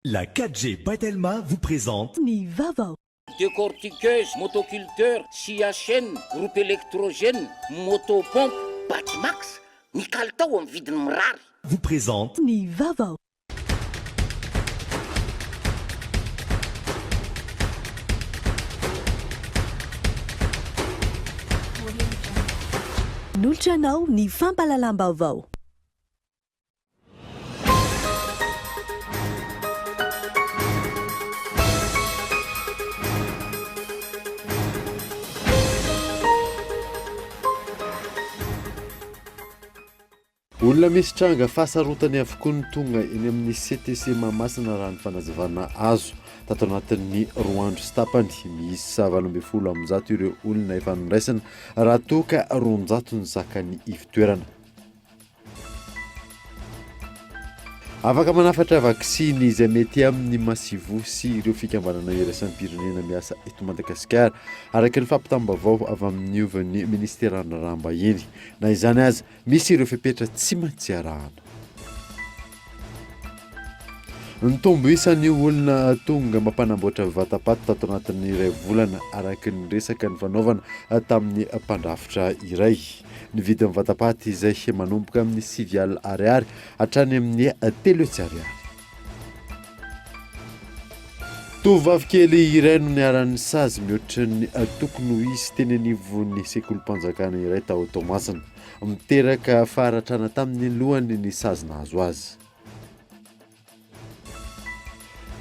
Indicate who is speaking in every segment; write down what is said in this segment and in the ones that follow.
Speaker 1: La 4G by Telma vous présente
Speaker 2: Ny vaovao.
Speaker 3: Décortiqueuse, motoculteur, scie à chaîne, groupe électrogène, motopompe, Batimax, ny kalitao amin'ny vidiny mirary.
Speaker 1: Vous présente
Speaker 2: Ny vaovao. Nolotra anao ny fampahalalam-baovao.
Speaker 4: Olona misy tranga fahasarotany avokoa no tonga eny amin'ny CTC Mahamasina raha ny fanazavana azo. Tato anatin'ny roa andro sy tapany, miisa 118 ireo olona efa noraisina raha toa ka 200 ny zakan'ny ivon-toerana. Afaka manafatra vaksiny izay mety aminy Masivo sy ireo fikambanana iraisam-pirenena miasa eto Madagasikara, araka ny fampitam-baovao avy amin'ny ovan'ny minisiteran'ny Raharaham-bahiny. Na izany aza, misy ireo fepetra tsy maintsy arahana. Nitombo isa ny olona tonga mampanamboatra vatapaty tato anatin'ny iray volana, araka ny resaka nifanaovana tamin'ny mpandrafitra iray. Ny vidin'ny vatapaty izay manomboka amin'ny 90 ariary hatrany amin'ny 300 ariary. Tovovavy kely iray no niharan'ny sazy mihoatra ny tokony ho izy teny anivon'ny sekolim-panjakana iray tao Toamasina. Miteraka faharatrana tamin'ny lohany ny sazy nahazo azy.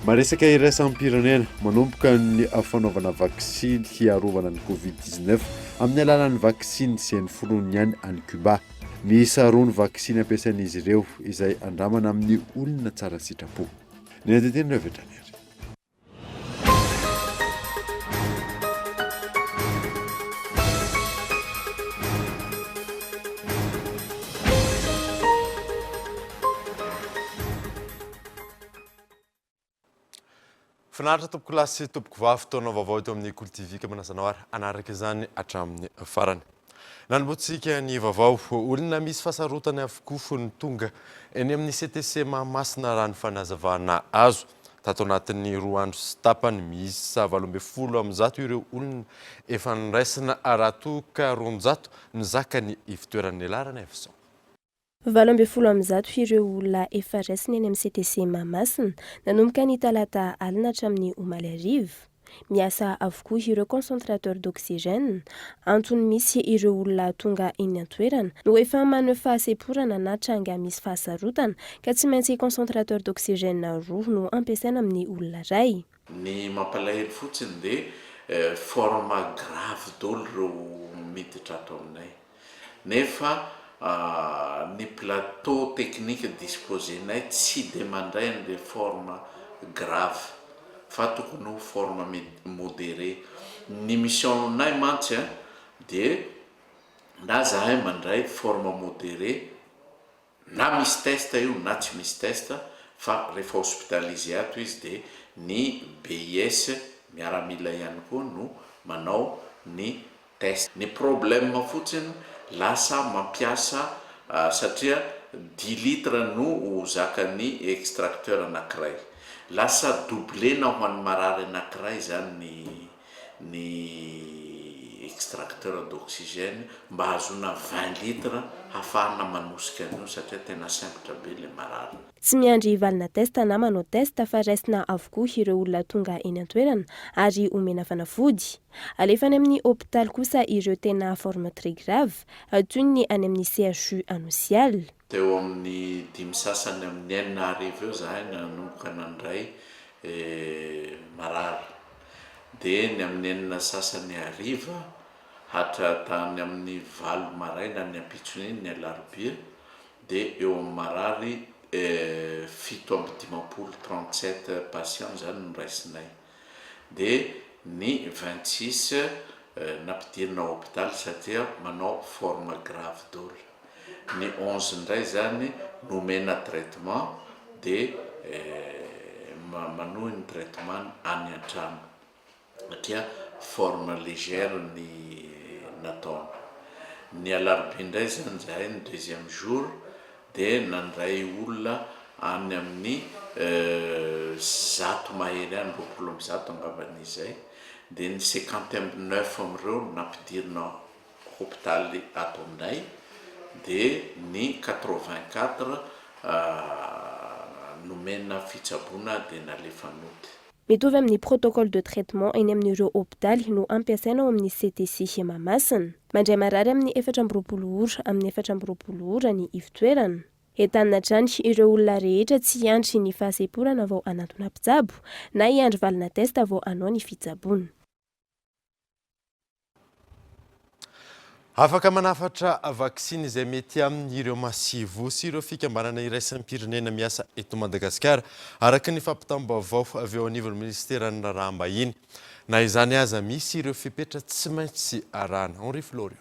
Speaker 4: Maresaka iraisam-pirenena, manomboka ny fanaovana vaksiny hiarovana ny Covid 19 amin'ny alalan'ny vaksiny izay noforoniny ihany any Cuba. Miisa roa ny vaksiny ampiasain'izy ireo izay andramana amin'ny olona tsara sitrapo. Ny andinindininy avy hatrany ary. Finaritra tompokolahy sy tompokovavy, fotoana vaovao eto amin'ny Kolo TV ka manasa anao ary hanaraka izany hatramin'ny farany. Nanombohantsika ny vaovao, olona misy fahasarotany avokoa no tonga eny amin'ny CTC Mahamasina raha ny fanazavana azo. Tato anatin'ny roa andro sy tapany, miisa 118 ireo olona efa noraisina raha toa ka 200 nizaka ny ivotoeran'ny Laranaivoson.
Speaker 5: 118 ireo olona efa raisina eny amin'ny CTC Mahamasina, nanomboka ny talata alina hatramin'ny omaly hariva. Miasa avokoa ireo concentrateurs d'oxygène, antony misy ireo olona tonga eny an-toerana no efa maneho fahasemporana na tranga misy fahasarotana ka tsy maintsy concentrateurs d'oxygène roa no ampiasaina amin'ny olona iray.
Speaker 6: Ny mampalahelo fotsiny dia forme grave daholo ireo miditra ato aminay. Nefa ny plateau technique disposer-nay tsy dia mandray an'ilay forme grave fa tokony ho forme modéré. Ny mission-nay mantsy dia na zahay mandray forme modéré Na misy test io na tsy misy test fa rehefa hospitalisé ato izy dia ny BIS miaramila ihany koa no manao ny test. Ny problème fotsiny lasa mampiasa satria dix litres no ho zakan'ny extracteur anakiray. Lasa doubler-na ho an'ny marary anakiray izany ny ny extracteur d'oxygène mba hahazoana 20 litres hafahana manosika an'io satria tena sempotra be le marary.
Speaker 5: Tsy miandry valina test na manao test fa raisina avokoa ireo olona tonga eny an-toerana ary omena fanafody. Alefa any amin'ny hopitaly kosa ireo tena forme très grave toy ny any amin'ny CHU Anosiala.
Speaker 6: Teo amin'ny dimy sasany amin'ny enina hariva eo zahay nanomboka nandray marary. Dia ny amin'ny enina sasany hariva hatra tany amin'ny valo maraina ny ampitson'iny, ny alarobia, dia eo amin'ny marary 57, 37 patients izany no raisinay. Dia ny 26 nampidirina hopitaly satria manao forme grave daholo. Ny 11 indray izany nomena traitement dia manohy ny traitement any an-trano satria forme légère ny nataony. Ny alarobia indray izany izahay ny deuxième jour dia nandray olona any amin'ny. 100 mahery any, 120 angambany izay, dia ny 59 amin'ireo no nampidirina hopitaly ato aminay, dia ny 84 nomena fitsaboana dia nalefa nody.
Speaker 5: Mitovy amin'ny protocole de traitement eny amin'ireo hopitaly no ampiasaina ao amin'ny CTC Mahamasina. Mandray marary amin'ny 24 ora amin'ny 24 ora ny ivotoerana. Entanina hatrany ireo olona rehetra tsy hiandry ny fahasemporana vao hanantona mpitsabo na hiandry valina test vao hanao ny fitsaboana.
Speaker 4: Afaka manafatra vaksiny izay mety aminy ireo masivoho sy ireo fikambanana iraisam-pirenena miasa eto Madagasikara, araka ny fampitam-baovao avy eo anivon'ny minisiteran'ny Raharaham-bahiny. Na izany aza, misy ireo fepetra tsy maintsy arahana. Henri Florian.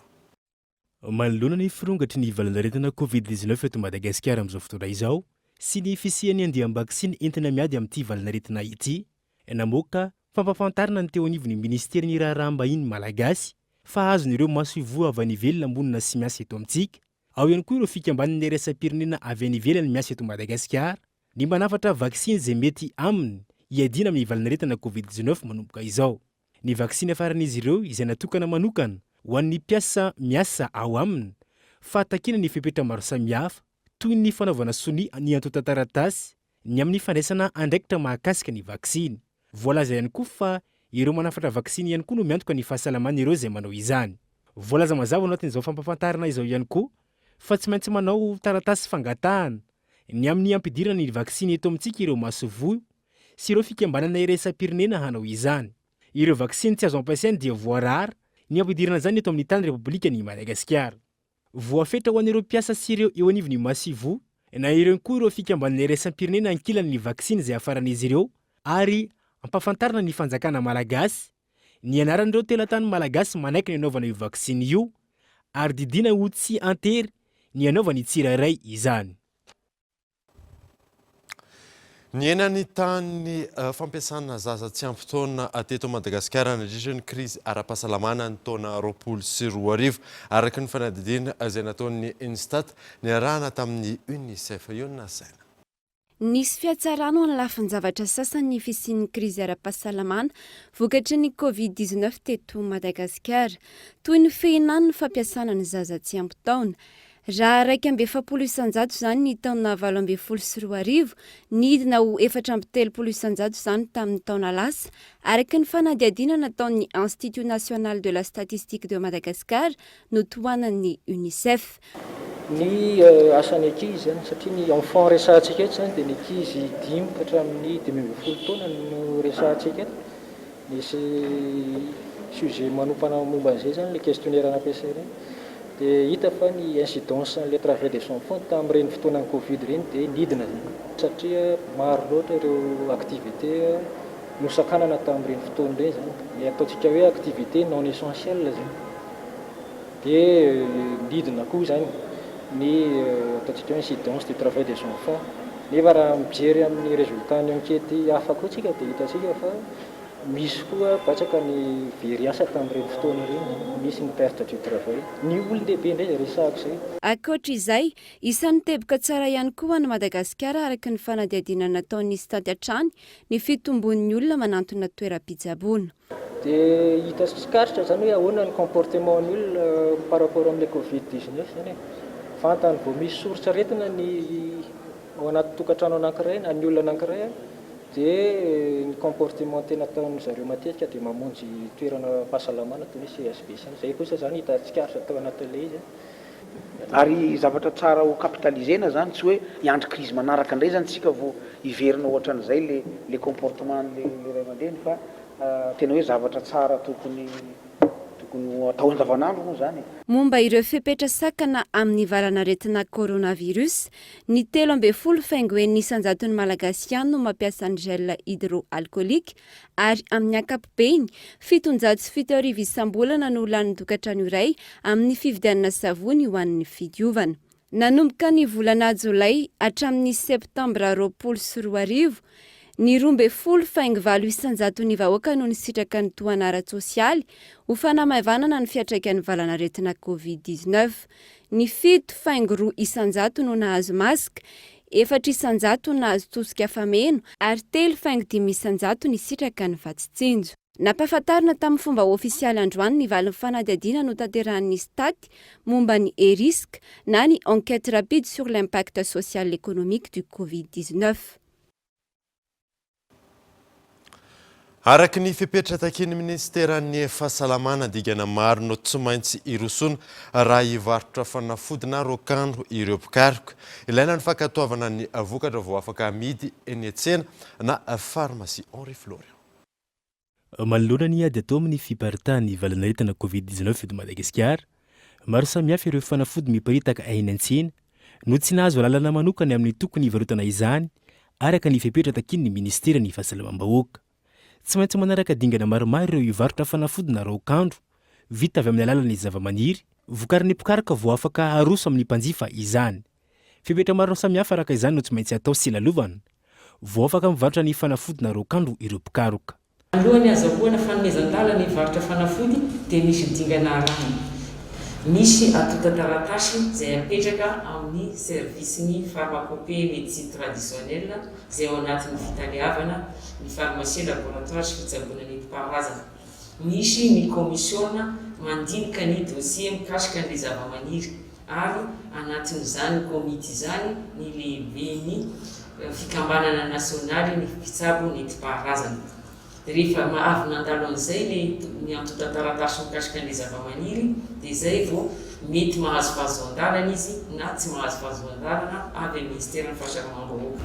Speaker 7: Manoloana ny firongatry ny valanaretina Covid 19 eto Madagasikara amin'izao fotoana izao sy ny fisian'ny andiam-baksiny entina miady amin'ity valanaretina ity, namoaka fampahafantarana ny teo anivon'ny minisiteran'ny Raharaham-bahiny malagasy fa azon'ireo masoivoho avy any ivelany monina sy miasa eto amintsika, ao ihany koa ireo fikambanana iraisam-pirenena avy any ivelany miasa eto Madagasikara, ny manafatra vaksiny izay mety aminy hiadiana amin'ny valanaretina Covid 19 manomboka izao. Ny vaksiny afaran'izy ireo izay natokana manokana ho an'ny mpiasa miasa ao aminy fa takiana ny fepetra maro samihafa toy ny fanaovana sonia ny antontan-taratasy ny amin'ny fandraisana andraikitra mahakasika ny vaksiny. Voalaza ihany koa fa ireo manafatra vaksiny ihany koa no miantoka ny fahasalaman'ireo izay manao izany. Voalaza mazava ao anatin'izao fampahafantarana izao ihany koa fa tsy maintsy manao taratasy fangatahana ny amin'ny hampidirana ny vaksiny eto amintsika ireo masoivoho sy ireo fikambanana iraisam-pirenena hanao izany. Ireo vaksiny tsy azo ampiasaina dia voarara ny hampidirana izany eto amin'ny tany Repoblikan'i Madagasikara. Voafetra ho an'ireo mpiasa sy ireo eo anivon'ny Masoivoho na ireo koa ireo fikambanana iraisam-pirenena ankilany ny vaksiny izay hafaran'izy ireo ary ampahafantarina ny fanjakana malagasy ny anaran'ireo teratany malagasy manaiky ny hanaovana io vaksiny io ary didiana ho tsy antery ny hanaovan'ny tsirairay izany.
Speaker 4: Nihena ny tahan'ny fampiasana zaza tsy ampy taona teto Madagasikara nandritra ny krizy ara-pahasalamana ny taona 2020, araka ny fanadihadiana izay nataon'ny Instat niarahana tamin'ny Unicef. Eo ny nasaina.
Speaker 8: Nisy fihatsarana ho an'ny lafin-javatra sasany ny fisian'ny krizy ara-pahasalamana vokatry ny Covid 19 teto Madagasikara, toy ny fihenan'ny fampiasana ny zaza tsy ampy taona. Raha 41 isanjato izany ny taona 2018, nidina ho 34 isanjato izany tamin'ny taona lasa, araka ny fanadihadiana nataon'ny Institut National de la Statistique de Madagascar notohanan'ny Unicef.
Speaker 9: Ny asan'ny ankizy izany, satria ny enfant resahantsika eto izany dia ny ankizy dimy ka hatramin'ny 15 taona no resahantsika eto. Nisy sujet manompana momba an'izay izany ilay questionnaire nampiasainay. Dia hita fa ny incidence an'ilay travail des enfants tamin'ireny fotoanan'ny covid ireny dia nidina izany. Satria maro loatra ireo activité nosakanana tamin'ireny fotoana ireny izany. Ny ataontsika hoe activité non essentielle izany. Dia nidina koa izany ny ataontsika hoe incidence du travail des enfants. Nefa raha mijery amin'ny résultat ny enquête hafa koa tsika dia hitantsika fa misy koa batsaka ny very asa tamin'ireny fotoana ireny, misy ny perte du travail. Ny olon-dehibe indray izay resahako izay.
Speaker 8: Ankoatra izay, isan'ny teboka tsara ihany koa ho an'i Madagasikara araka ny fanadihadiana nataon'ny Stat hatrany ny fitombon'ny olona manantona toeram-pitsaboana.
Speaker 9: Dia hita sy tsikaritra izany hoe ahoana ny comportement ny olona par rapport amin'ilay covid 19 izany e. Vantany vao misy soritr'aretina ny ao anaty tokantrano anankiray na ny olona anankiray dia ny comportement tena ataon'ny zareo matetika dia mamonjy toerana pahasalamana toy ny hoe CSB sy ny. Izay kosa izany hita tsikaritra tao anatin'ilay izy.
Speaker 10: Ary zavatra tsara ho capitaliser-na zany, tsy hoe hiandry crise manaraka indray zany tsika vao hiverina ohatran'izay le le comportement an'le le ray aman-dreny fa tena hoe zavatra tsara tokony tokony ho atao andavanandro moa zany e.
Speaker 8: Momba ireo fepetra sakana amin'ny valanaretina coronavirus, ny 13 faingo enina isan-jaton'ny Malagasy ihany no mampiasa ny gel hydroalcoolique ary amin'ny ankapobeny, 77 isam-bolana no lanin'ny tokantrano iray amin'ny fividianana savony ho an'ny fidiovana. Nanomboka ny volana jolay hatramin'ny septambra 2020, ny 12 faingo valo isan-jaton'ny vahoaka no nisitraka ny tohana ara-tsosialy ho fanamaivanana ny fiantraikan'ny valanaretina Covid 19. Ny 7 faingo roa isan-jato no nahazo maska. 4% nahazo tosika fameno ary 3,5% nisitraka ny Vatsy Tsinjo. Nampahafantarina tamin'ny fomba ofisialy androany ny valin'ny fanadihadiana notanterahin'ny Stat momba ny E-Risque na ny Enquête rapide sur l'impact social économique du Covid 19.
Speaker 4: Araka ny fepetra takian'ny minisiteran'ny Fahasalamana, dingana maro no tsy maintsy hirosoana raha hivarotra fanafody na raokandro ireo mpikaroka. Ilaina ny fankatoavana ny vokatra vao afaka amidy eny an-tsena na farmasia. Henri Florian.
Speaker 7: Manoloana ny ady atao amin'ny fiparitahan'ny valanaretina Covid 19 eto Madagasikara, maro samihafa ireo fanafody miparitaka eny an-tsena no tsy nahazo alalana manokana amin'ny tokony hivarotana izany araka ny fepetra takian'ny minisiteran'ny Fahasalamam-bahoaka. Tsy maintsy manaraka dingana maromaro ireo hivarotra fanafody na raokandro vita avy amin'ny alalan'ny zavamaniry vokarin'ny mpikaroka vao afaka haroso amin'ny mpanjifa izany. Fepetra maro samihafa araka izany no tsy maintsy atao sy lalovana vao afaka mivarotra ny fanafody na raokandro ireo mpikaroka.
Speaker 11: Alohan'ny hazahoana fanomezan-dalana hivarotra fanafody dia misy dingana arahina. Misy antontan-taratasy izay apetraka amin'ny service-n'ny pharmacopée médecine traditionnelle izay ao anatin'ny fitaleavana ny farmasia, laboratoire sy fitsaboana nentim-paharazana. Misy ny kaomisiona mandinika ny dossier mikasika an'ilay zavamaniry. ary anatin'izany komity izany ny lehiben'ny fikambanana nasionaly ny mpitsabo nentim-paharazana. Rehefa avy nandalo an'izay ilay ny antontan-taratasy mikasika an'ilay zavamaniry dia izay vao mety mahazo fahazoan-dalana izy na tsy mahazo fahazoan-dalana avy amin'ny minisiteran'ny fahasalamam-bahoaka.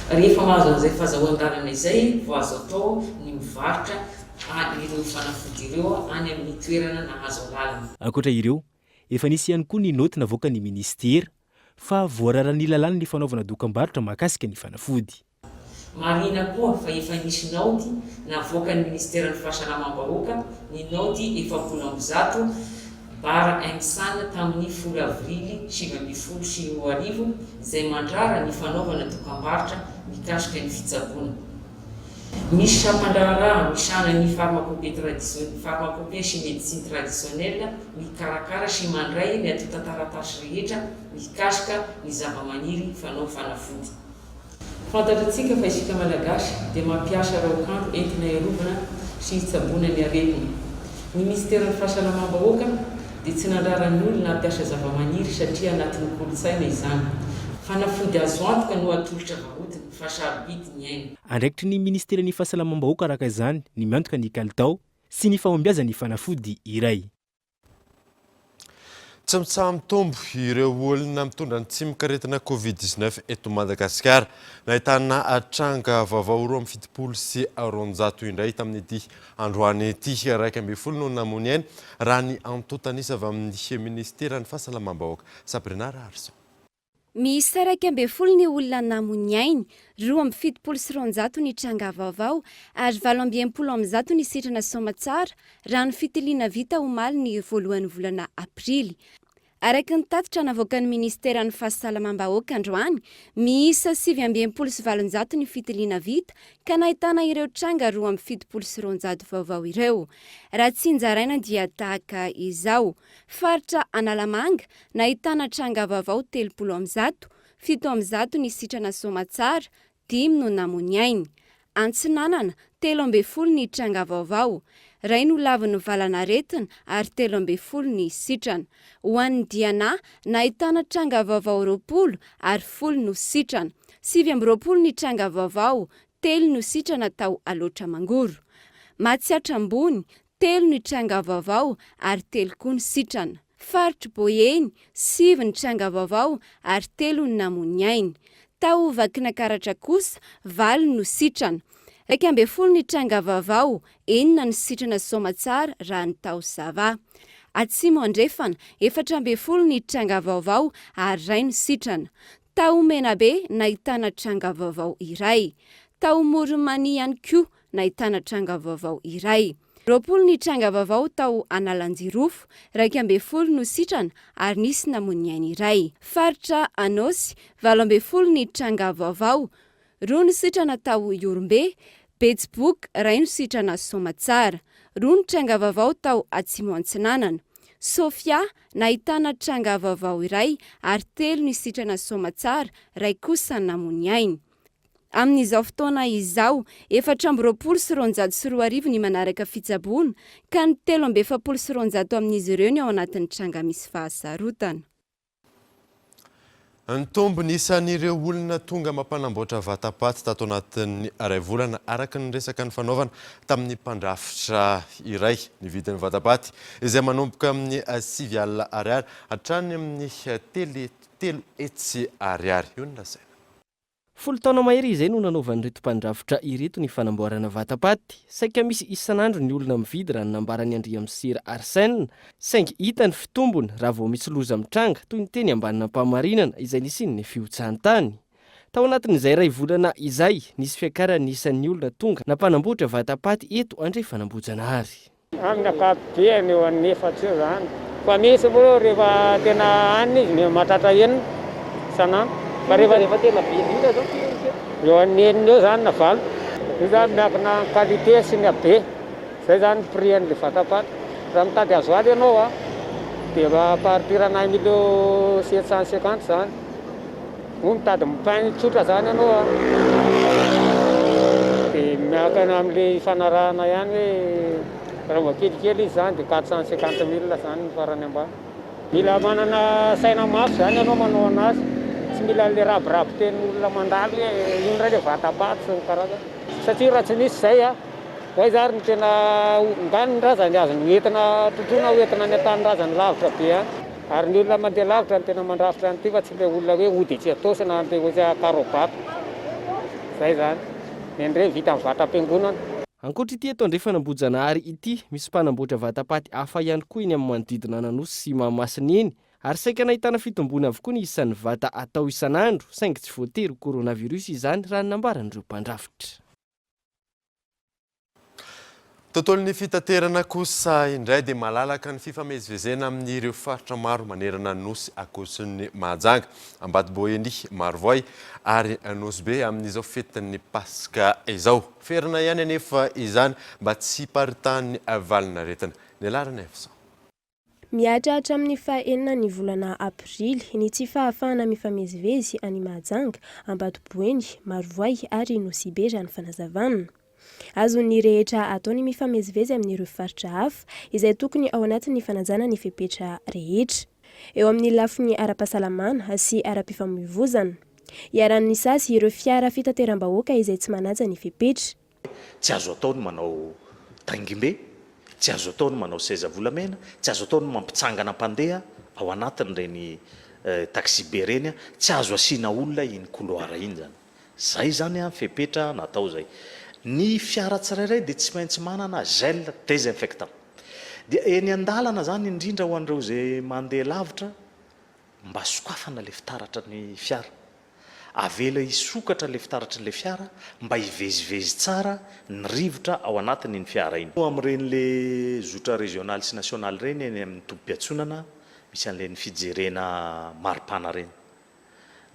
Speaker 11: Rehefa mahazo an'izay fahazahoan-dalana izay vao azo atao ny mivarotra ireo fanafody ireo any amin'ny toerana nahazo alalana.
Speaker 7: Ankoatra ireo, Efa nisy ihany koa ny naoty navoakan'ny minisitera fa voararan'ny lalàna ny fanaovana dokambarotra mahakasika ny fanafody.
Speaker 11: Marihina koa fa efa nisy naoty navoakan'ny minisiteran'ny fahasalamam-bahoaka ny naoty 140 bar MSAN tamin'ny folo avrily 2019 izay mandrara ny fanaovana dokambarotra mikasika ny fitsaboana. Misy sampan-draharaha misahana ny pharmacopée traditionnelle, pharmacopée sy médecine traditionnelle mikarakara sy mandray ny antontan-taratasy rehetra mikasika ny zavamaniry fanao fanafody. Fantatr'tsika fa isika Malagasy dia mampiasa raokandro entina hiarovana sy hitsaboana ny aretina. Ny minisiteran'ny fahasalamam-bahoaka dia tsy nandrara ny olona hampiasa zavamaniry satria anatin'ny kolontsaina izany. Fanafody azo antoka no atolotra varotina fa sarobidy ny aina.
Speaker 7: Andraikitry ny minisiteran'ny fahasalamam-bahoaka araka izany ny miantoka ny kalitao sy ny fahombiazan'ny fanafody iray.
Speaker 4: Tsy mitsaha-mitombo ireo olona mitondra ny tsimokaretina Covid 19 eto Madagasikara. Nahitana tranga vaovao 272 indray tamin'ity androany ity. 11 no namoy aina raha ny antontan'isa avy amin'ny minisiteran'ny Fahasalamam-bahoaka. Sabrina Raharison.
Speaker 8: Miisa 11 ny olona namoy ny ainy, 272 ny tranga vaovao ary 168 ny sitrana soamatsara raha ny fitiliana vita omaly ny voalohan'ny volana aprily. Araka ny tatitra navoakan'ny minisiteran'ny Fahasalamam-bahoaka androany, miisa 869 ny fitiliana vita ka nahitana ireo tranga 272 vaovao ireo. Raha tsinjaraina dia tahaka izao. Faritra Analamanga, nahitana tranga vaovao 130, 107 ny sitrana soamatsara, dimy no namoy ny ainy. Antsinanana, 13 ny tranga vaovao, iray no lavon'ny valan'aretina ary 13 ny sitrana. Ho an'ny Diana, nahitana tranga vaovao 20 ary folo no sitrana. 29 ny tranga vaovao, telo no sitrana tao Alaotra Mangoro. Matsiatra Ambony, Telo ny tranga vaovao ary telo koa ny sitrana. Faritr'i Boeny, sivy ny tranga vaovao ary telo ny namoy ny ainy. Tao Vakinakaratra kosa, valo no sitrana. 11 ny tranga vaovao, enina ny sitrana soamatsara raha ny tao Sava. Atsimo Andrefana, 14 ny tranga vaovao ary iray no sitrana. Tao Menabe, nahitana tranga vaovao iray. Tao Moronmania ihany koa, nahitana tranga vaovao iray. 20 ny tranga vaovao tao Analanjirofo, 11 no sitrana ary nisy namoy ny ainy iray. Faritra Anôsy, 18 ny tranga vaovao, roa ny sitrana tao Ihorombe, Betsiboka, iray no sitrana Soamatsara. Roa ny tranga vaovao tao Atsimo Antsinanana. Sofia, nahitana tranga vaovao iray ary telo ny sitrana soamatsara, iray kosa namoy ny ainy. Amin'izao fotoana izao, 2224 ny manaraka fitsaboana, ka ny 243 amin'izy ireo ny ao anatin'ny tranga misy fahasarotana.
Speaker 4: Nitombo ny isan'ireo olona tonga mampanamboatra vata-paty tato anatin'ny iray volana, araka ny resaka nifanaovana tamin'ny mpandrafitra iray. Ny vidin'ny vata-paty izay manomboka amin'ny 9 alina ariary hatrany amin'ny 300 ariary. Io no lazaina.
Speaker 12: Folo taona mahery izay no nanaovan'ireto mpandrafitra ireto ny fanamboarana vata-paty. Saika misy isan'andro ny olona mividy raha ny nambaran'i Andriamisera Arsène, saingy hita ny fitombony raha vao misy loza mitranga toy ny teny Ambanin'Ampamarinana izay nisian'ny fihotsahan-tany. Tao anatin'izay iray volana izay, nisy fiakaran'ny isan'ny olona tonga nampanamboatra vata-paty eto Andrefanambohijanahary.
Speaker 13: Amin'ny ankapobeny eo amin'ny efatra eo izany. Fa misy moa rehefa tena hanina izy mahatratra enina isan'andro. Fa rehefa
Speaker 9: Rehefa tena be indrindra izao firy isika?
Speaker 13: Eo amin'ny enina eo izany na valo. Io izany miankina amin'ny qualité sy ny habe. Izay izany ny prix an'ilay vata-paty. Raha mitady azoaly ianao an, dia à partir ana un million 750 izany. Moa mitady pain tsotra zany ianao an, dia miankina amin'ilay ifanarahana ihany hoe raha mba kelikely izy zany dia 450 mille zany ny farany ambany. Mila manana saina mafy zany ianao manao anazy, tsy mila an'ilay rabiraby tenin'olona mandalo hoe ino indray ilay vata-paty sy ny karazany. Satria raha tsy misy izay an, ho aiza ary no tena, nga ny razany azony hoentina trotroina hoentina any an-tanindrazany lavitra be any. Ary ny olona mandeha lavitra no tena mandrafitra an'ity fa tsy ilay olona hoe hody etsy Antaosy na handeha ho etsy Ankarobato. Izay izany. Ny an'ireny vita amin'ny vatam-piangonana.
Speaker 12: Ankoatra ity eto Andrefanambohijanahary ity, misy mpanamboatra vata-paty hafa ihany koa eny amin'ny manodidina an'Anosy sy Mahamasina eny, ary saika nahitana fitomboana avokoa ny isan'ny vata atao isan'andro, saingy tsy voatery ho coronavirus izany raha ny nambaran'ireo mpandrafitra.
Speaker 4: Tontolon'ny fitaterana kosa indray dia malalaka ny fifamezivezena amin'ireo faritra maro manerana ny Nosy ankoatry Mahajanga, Ambatoboeny, Marovoay ary Nosy Be amin'izao fetin'ny Paska izao. Ferana ihany anefa izany mba tsy hiparitahan'ny valin'aretina. Nialarana Evson.
Speaker 5: Mihatra hatramin'ny faha-enina ny volana aprily ny tsy fahafahana mifamezivezy any Mahajanga, Ambatoboeny, Marovoay ary Nosy-Be raha ny fanazavana. Azon'ny rehetra atao ny mifamezivezy amin'ireo faritra hafa izay tokony ao anatin'ny fanajana ny fepetra rehetra eo amin'ny lafiny ara-pahasalamana sy ara-pifamoivozana. Iharan'ny sazy ireo fiara fitateram-bahoaka izay tsy manaja ny fepetra.
Speaker 6: Tsy azo atao ny manao taingimbe, tsy azo atao ny manao seza volamena, tsy azo atao ny mampitsangana mpandeha ao anatin'ireny taxi-be ireny, tsy azo asiana olona iny couloir iny izany. Izay izany an, fepetra natao izay. Ny fiara tsirairay dia tsy maintsy manana gel désinfectant. Dia eny an-dalana izany indrindra ho an'ireo izay mandeha lavitra, mba sokafana ilay fitaratra ny fiara. Avela hisokatra ilay fitaratr'ilay fiara mba hivezivezy tsara ny rivotra ao anatin'iny fiara iny. Amin'ireny le zotra rezionaly sy nasionaly ireny eny amin'ny tobim-piantsonana misy an'ireny fijerena maripana ireny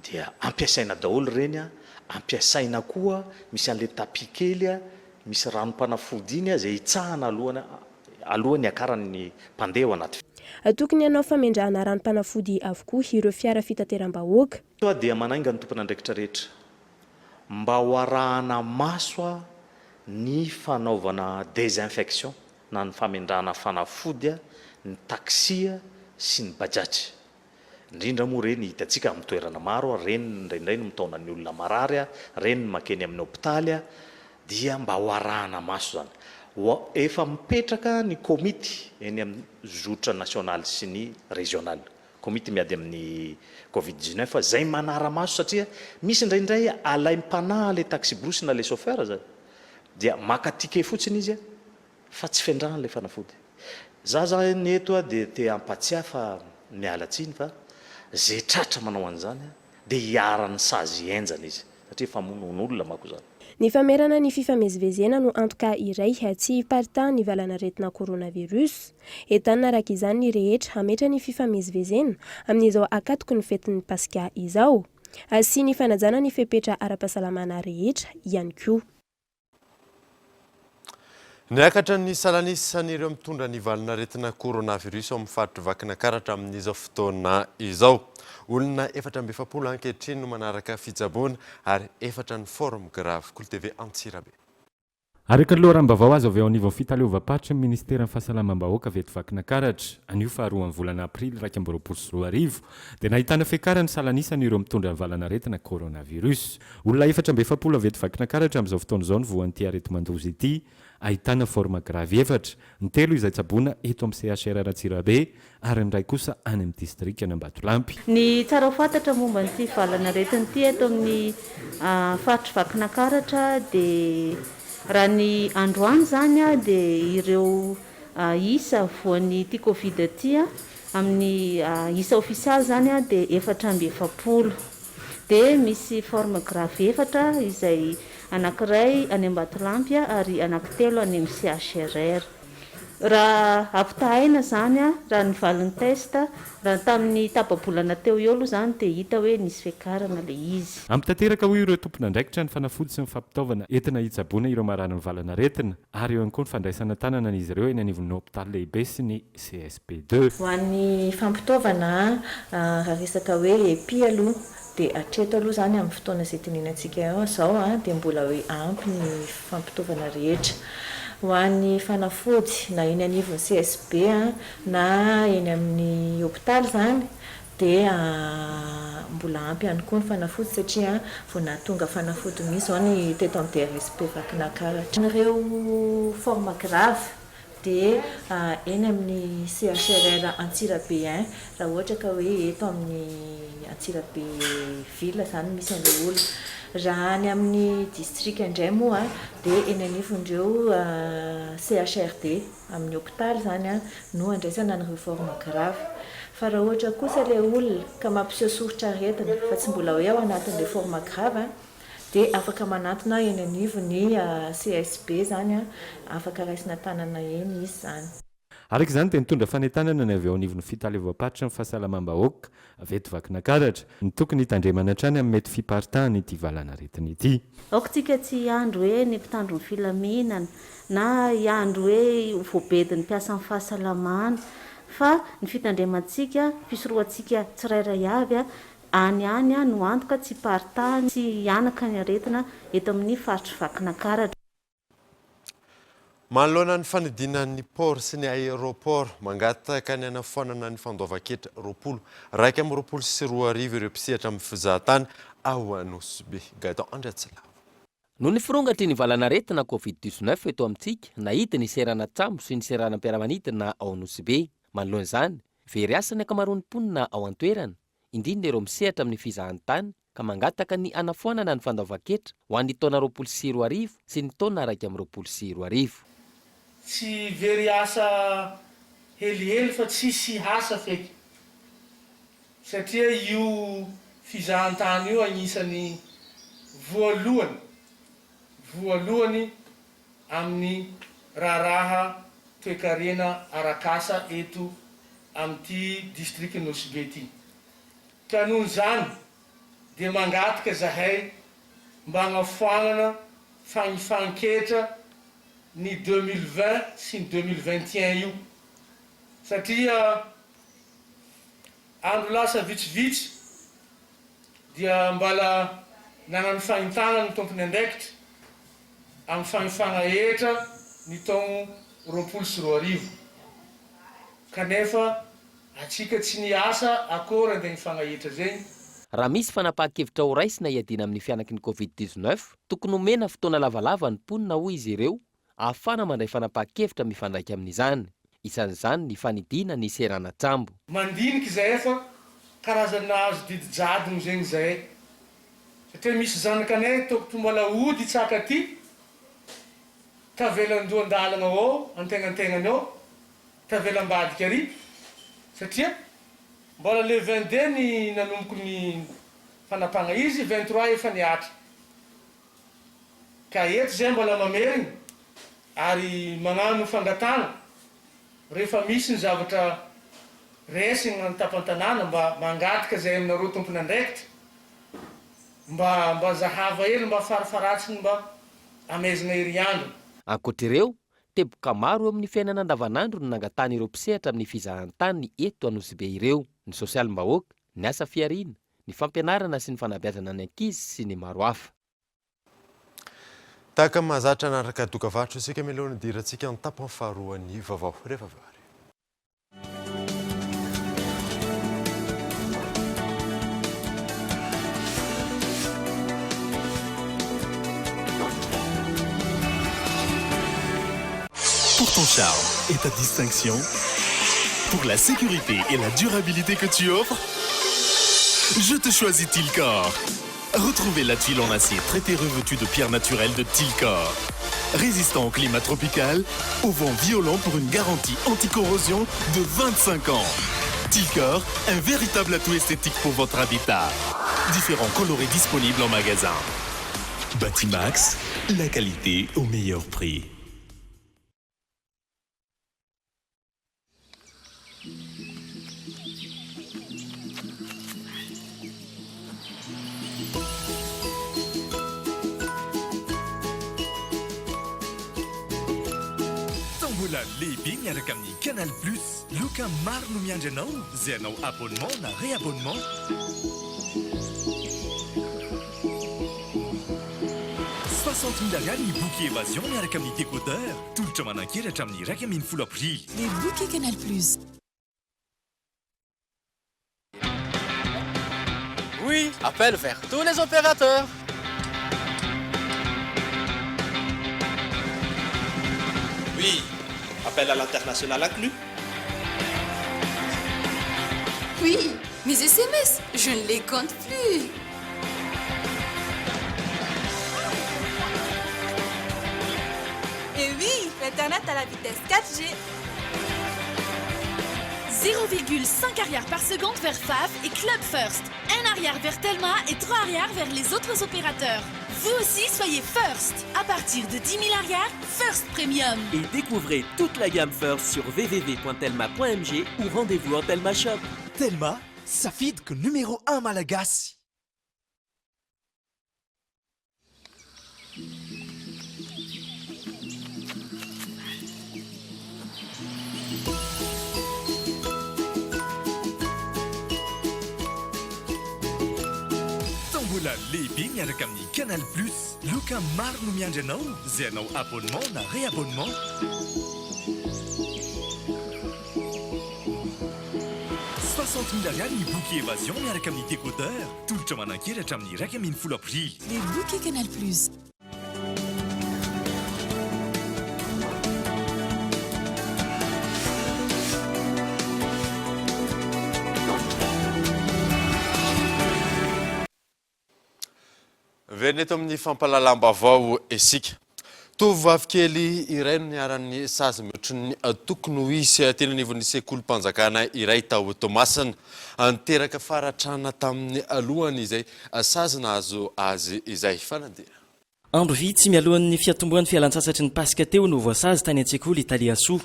Speaker 6: dia ampiasaina daholo ireny, ampiasaina koa misy an'ilay tapis kely misy ranom-panafody iny izay hitsahana alohany alohan'ny hiakaran'ny mpandeha ao anaty
Speaker 5: Tokony hanao famendrahana ranom-panafody avokoa ireo fiara fitateram-bahoaka.
Speaker 6: Toa dia manainga ny tompon'andraikitra rehetra mba ho arahana maso ny fanaovana désinfection na ny famendrahana fanafody ny taxi sy ny bajaj. Indrindra moa ireny hitantsika amin'ny toerana maro, ireny indraindray no mitaona ny olona marary, ireny no mankeny amin'ny hopitaly, dia mba ho arahana maso izany. Ho efa mipetraka ny komity eny amin'ny zotra nasionaly sy ny rezionaly, komity miady amin'ny covid 19, izay manara-maso satria misy indraindray alaim-panahy ilay taxi-brousse na ilay chauffeur izany, dia maka ticket fotsiny izy, Fa tsy fendrahana ilay fanafody. Za zany eto dia te hampatsiahy fa miala tsiny fa ze tratra manao an'izany dia iharan'ny sazy henjana izy satria famonoan'olona mako izany.
Speaker 5: Ny famerana ny fifamezivezena no antoka iray tsy hiparitahan'ny valanaretina coronavirus. Entanina araka izany ny rehetra hametra ny fifamezivezena amin'izao akatoky ny fetin'ny Paska izao. Sy ny fanajana ny fepetra ara-pahasalamana rehetra ihany koa.
Speaker 4: Niakatra ny salan'isan'ireo mitondra ny valanaretina coronavirus ao amin'ny faritr'i Vakinakaratra amin'izao fotoana izao. Olona 44 ankehitriny no manaraka fitsaboana ary efatra ny forme grave. Kolo TV Antsirabe.
Speaker 14: Araka ny loharanom-baovao azo avy ao anivon'ny fitaleovam-paritry ny minisiteran'ny Fahasalamam-bahoaka avy eto Vakinakaratra, anio faharoan'ny volana aprily 2021, dia nahitana fiakaran'ny salan'isan'ireo mitondra ny valanaretina coronavirus. Olona 44 avy eto Vakinakaratra amin'izao fotoana izao no voan'ity areti-mandoza ity, ahitana forme grave efatra, ny telo izay tsaboina eto amin'ny CHRR Antsirabe ary ny iray kosa any amin'ny distrikan'Ambatolampy.
Speaker 15: Ny tsara ho fantatra momba an'ity valanaretina ity eto amin'ny faritr'i Vakinankaratra dia raha ny androany izany dia ireo isa voan'ity Covid ity amin'ny isa ofisialy izany dia 44. Dia misy forme grave efatra izay anankiray any Ambatolampy ary anankitelo any amin'ny CHRR. Raha ampitahaina izany, raha ny valin'ny test, raha tamin'ny tapa-bolana teo eo aloha izany dia hita hoe nisy fiakarana ilay izy.
Speaker 14: Ampy tanteraka hoy ireo tompon'andraikitra ny fanafody sy ny fampitaovana entina hitsaboana ireo mararin'ny valan'aretina ary eo ihany koa ny fandraisana an-tanana an'izy ireo eny anivon'ny hopitaly lehibe sy ny CSB ii.
Speaker 16: Ho an'ny fampitaovana, raha resaka hoe epi aloha dia hatreto aloha izany amin'ny fotoana izay itenenantsika izao dia mbola hoe ampy ny fampitaovana rehetra. Ho an'ny fanafody na eny anivon'ny CSB na eny amin'ny hopitaly izany dia mbola ampy ihany koa ny fanafody satria vao nahatonga fanafody mihitsy izao ny teto amin'ny DRSP Vakinankaratra. Ireo forme grave dia eny amin'ny CHRR Antsirabe I raha ohatra ka hoe eto amin'ny Antsirabe ville izany misy an'ilay olona. Raha any amin'ny distrika indray moa dia eny anivon'ireo CHRD amin'ny hopitaly izany no andraisana an'ireo forme grave. Fa raha ohatra kosa ilay olona ka mampiseho soritr'aretina fa tsy mbola hoe ao anatin'ilay forme grave Dia afaka manantona eny anivon'ny CSB izany, afaka raisina tanana eny izy izany.
Speaker 14: Araka izany dia nitondra fanentanana ny avy eo anivon'ny fitaleovam-paritry ny fahasalamam-bahoaka avy eto Vakinakaratra, ny tokony hitandremana hatrany amin'ny mety fiparitahan'ity valanaretina ity.
Speaker 15: Aoka tsika tsy hiandry hoe ny mpitandro ny filaminana na hiandry hoe ho voabedin'ny mpiasan'ny fahasalamana fa ny fitandremantsika, fisorohantsika tsirairay avy Any any no antoka tsy hiparitahany sy hihanaka ny aretina eto amin'ny faritr'i Vakinankaratra.
Speaker 4: Manoloana ny fanidina ny port sy ny aéroport, mangataka ny hanafoanana ny fandoavan-ketra 20 2021 ireo mpisehatra amin'ny fizahatany ao Nosy Be. Gaëtan Andriatsilavo.
Speaker 12: Noho ny firongatry ny valanaretina Covid 19 eto amintsika, nahidy ny seranan-tsambo sy ny seranam-piaramanidina ao Nosy Be. Manoloana izany, very asa ny ankamaroan'ny mponina ao an-toerana, indrindra ireo misehatra amin'ny fizahantany ka mangataka ny hanafoanana ny fandaovan-ketra ho an'ny taona 2020 sy ny taona 2021.
Speaker 17: Tsy very asa helihely fa tsisy asa feky satria io fizahantany io agnisan'ny voalohany voalohany amin'ny raharaha toekarena arak'asa eto amin'ity distrikan'i Nosy Be ity. Ka noho izany dia mangataka izahay mba hagnafoanana fagnifan-ketra ny 2020 sy ny 2021 io satria andro lasa vitsivitsy dia mbala nagnano fahintana ny tompon'andraikitra amin'ny fagnifagna hetra ny taogno 2020 kanefa atsika tsy niasa akôry andeha hifagna hetra zegny.
Speaker 12: Raha misy fanapahan-kevitra horaisina hiadiana amin'ny fihanaky ny Covid 19, tokony homena fotoana lavalava ny mponina hoy izy ireo ahafahana mandray fanapahan-kevitra mifandraika amin'izany. Isan'izany ny fanidiana ny seranan-tsambo.
Speaker 17: Mandinika izahay fa karazany nahazo didy jadogno zegny izahay satria misy zanakanay tokotry mbola hody hitsaka aty tavela andohan-dalagna ao antegnantegnany ao tavela ambadika ary satria mbola le 22 ny nanomboky ny fanapahagna izy 23 efa nihatra Ka eto zay mbola mamerigny ary magnano fangatahagna rehefa misy ny zavatra resigny an-tapan-tanàna mba mangataka zay aminareo tompon'andraikitra mba mba zahava hely mba farafaharatsiny mba amezagna heriandro.
Speaker 12: Ankoatra ireo,
Speaker 18: Teboka maro eo amin'ny fiainana andavanandro no nangatahan'ireo mpisehatra amin'ny fizahantany eto Anosibe ireo, ny sosialim-bahoaka, ny asa fihariana, ny fampianarana sy ny fanabeazana ny ankizy sy ny maro hafa.
Speaker 4: Tahaka ny mahazatra hanaraka dokavarotra isika mialoha ny hidirantsika ny tapany faharoan'ny vaovao rehefa avy eo ary.
Speaker 1: Pour ton charme et ta distinction, pour la sécurité et la durabilité que tu offres, je te choisis Tilcor. Retrouvez la tuile en acier traité revêtue de pierre naturelle de Tilcor. Résistant au climat tropical, au vent violent pour une garantie anticorrosion de 25 ans. Tilcor, un véritable atout esthétique pour votre habitat. Différents coloris disponibles en magasin. Batimax, la qualité au meilleur prix. Tombola lehibe miaraka amin'ny Canal Plus. Loka maro no miandry anao izay hanao abonnement na réabonnement. 60 000 ariary ny bouquet évasion miaraka amin'ny décodeur. Tolotra manan-kery hatramin'ny 11 aprily.
Speaker 19: Les bouquets Canal Plus.
Speaker 20: Oui, appel vers tous les opérateurs.
Speaker 21: Oui, appel à l'international inclus.
Speaker 19: Oui, mes SMS, je ne les compte plus.
Speaker 22: Et oui, l'internet à la vitesse 4G.
Speaker 23: 0,5 ariary par seconde vers FAF et Club First. 1 ariary vers Telma et 3 ariary vers les autres opérateurs. Vous aussi, soyez First. À partir de 10 000 ariary, First Premium.
Speaker 24: Et découvrez toute la gamme First sur www.telma.mg ou rendez-vous en Telma Shop.
Speaker 1: Telma, safidiko numéro 1 malagasy. Tombola lehibe miaraka amin'ny Canal Plus. Loka maro no miandry anao izay hanao abonnement na réabonnement. 60 000 ariary ny bouquet évasion miaraka amin'ny décodeur. Tolotra manan-kery hatramin'ny 11 aprily.
Speaker 19: Les bouquets Canal Plus.
Speaker 4: Miverina eto amin'ny fampahalalam-baovao isika. Tovovavy kely iray no niharan'ny sazy mihoatry ny tokony ho izy teny anivon'ny sekolim-panjakana iray tao Toamasina. Niteraka faharatrana tamin'ny lohany izay sazy nahazo azy izay. Fanadihana.
Speaker 12: Andro vitsy mialohan'ny fiatombohan'ny fialantsasatry ny Paska teo no voasazy tany an-tsekoly i Taliasoa.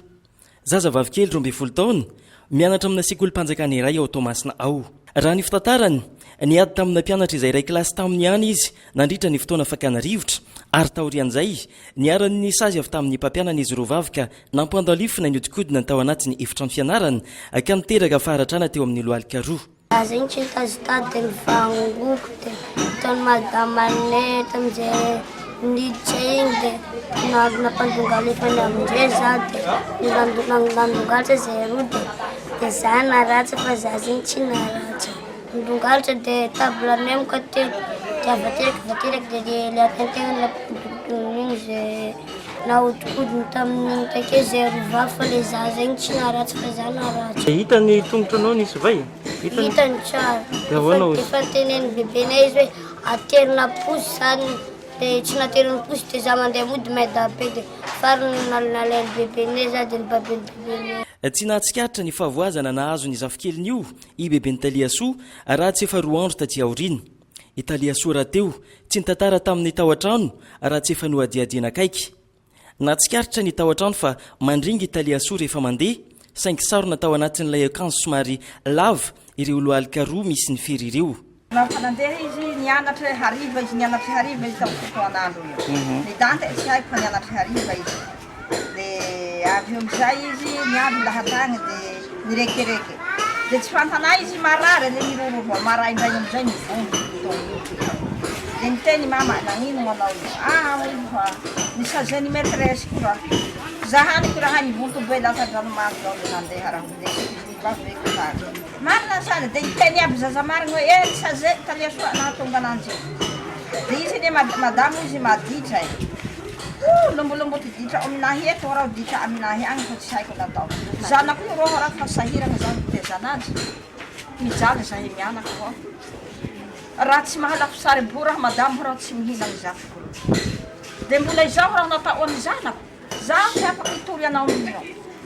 Speaker 12: Zazavavikely 12 taona, mianatra amina sekolim-panjakana iray ao Toamasina ao. Raha ny fitantarany, niady tamina mpianatra izay iray kilasy taminy ihany izy nandritra ny fotoana fakana rivotra ary taorian'izay, niharan'ny sazy avy tamin'ny mpampianany izy roa vavy ka nampandalifina nihodinkodina tao anatin'ny efitrano fianarana ka niteraka faharatrana teo amin'ny lohalika roa.
Speaker 25: Za zegny tsy nitazotady de nivangoko de nataon'i madame anay tamin'izay niditra igny de nampandongalefany amindray za de nandongalitra zahay roa de de za naratra fa za zegny tsy naratra, nidongalitra de table anay moka teo de avy ateraka avy ateraka de le atentegna nampodinkodininy igny zay Nahodikodiny tamin'igny take zay roa vavy fa le za zegny tsy naratra fa za naratra.
Speaker 12: Hita ny tongotranao nisy vay?
Speaker 25: Hitany tsara.
Speaker 12: Dia ahoana hozy?
Speaker 25: Efa notenenin'i bebenay izy hoe aterina posy zany de tsy nateriny posy de za mandeha mody maida be de farany nalain'i bebenay za de nobaben'i bebenay.
Speaker 12: Tsy nahatsikaritra ny fahavoazana nahazo ny zafikeliny io i beben'i Taliasoa raha tsy efa roa andro taty aoriana. I Taliasoa rahateo tsy nitantara tamin'ny tao an-trano raha tsy efa nohadihadiana akaiky. Nahatsikaritra ny tao an-trano fa mandringa i Taliasoa rehefa mandeha, saingy sarona tao anatin'ilay akanjo somary lava ireo lohalika roa misy ny fery ireo.
Speaker 26: Nafa nandeha izy nianatra hariva izy nianatra hariva izy tamin'ny fotoan'andro io. Ny date tsy haiko fa nianatra hariva izy. Dia avy eo amin'izay izy niandry lahatany dia nirekereke. Dia tsy fantanay izy marary le miroro vao maraindray amin'izay nivonto tao io. Dia niteny mama nagnino manao io? Ah hoy izy fa nisazian'ny maîtresse ko raha. Za haniko raha nivonto be latsa-dranomaso zao dia nandeha raha nindesiko izy nivaveko tany. Marina zany, dia niteny aby zaza marigny hoe eh nisaze taliasoa nahatonga ananjy io. Dia izy anie madamo izy maditra e. Oh lombolombo ty ditra aminahy eto rao ditra aminahy agny fa tsy haiko natao. Zanako io rô raha fa sahiragna zaho miteza ananjy. Mijaly zahay mianaka vao. Raha tsy mahalafo saribou raha madamo rao tsy mihinagny zafiko. Dia mbola izao raha natao an'ny zanako. Zaho tsy afaka hitory anao amin'io.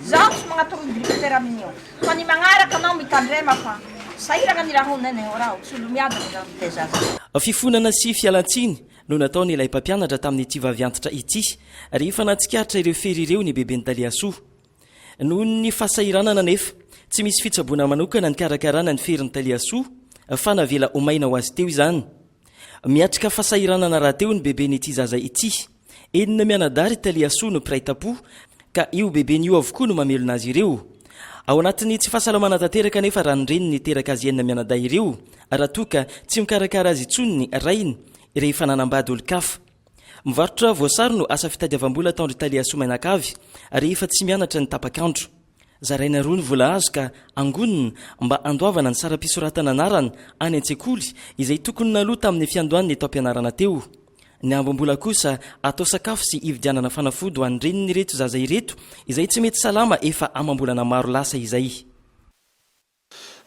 Speaker 26: Zaho tsy magnatoro ny directeur amin'io. Fa ny magnaraka anao mitandrema fa sahiragna ny raha onene ho raho tsy olo miadana zaho miteza azy.
Speaker 2: Fifonana sy fialan-tsiny no nataon'ilay mpampianatra tamin'ity vaviantitra ity rehefa nahatsikaritra ireo fery ireo ny beben'i Taliasoa. Noho ny fahasahiranana anefa, tsy misy fitsaboana manokana nikarakarana ny ferin'i Taliasoa fa navela ho maina ho azy teo izany. Miatrika fahasahiranana rahateo ny beben'ity zaza ity. Enina mianadahy ry Taliasoa no mpiray tampo ka io bebeny io avokoa no mamelona azy ireo. Ao anatin'ny tsy fahasalamana tanteraka anefa raha ny reniny niteraka azy enina mianadahy ireo raha toa ka tsy mikarakara azy intsony ny rainy rehefa nanambady olon-kafa. Mivarotra voasary no asa fitadiavam-bola ataon-dry Taliasoa mianakavy rehefa tsy mianatra ny tapak'andro. Zaraina roa ny vola azo ka angonina mba handoavana ny saram-pisoratana anarana any an-tsekoly izay tokony naloa tamin'ny fiandohan'ny taom-pianarana teo. Ny ambim-bola kosa atao sakafo sy hividianana fanafody ho an'ny renin'ireto zaza ireto izay tsy mety salama efa amam-bolana maro lasa izay.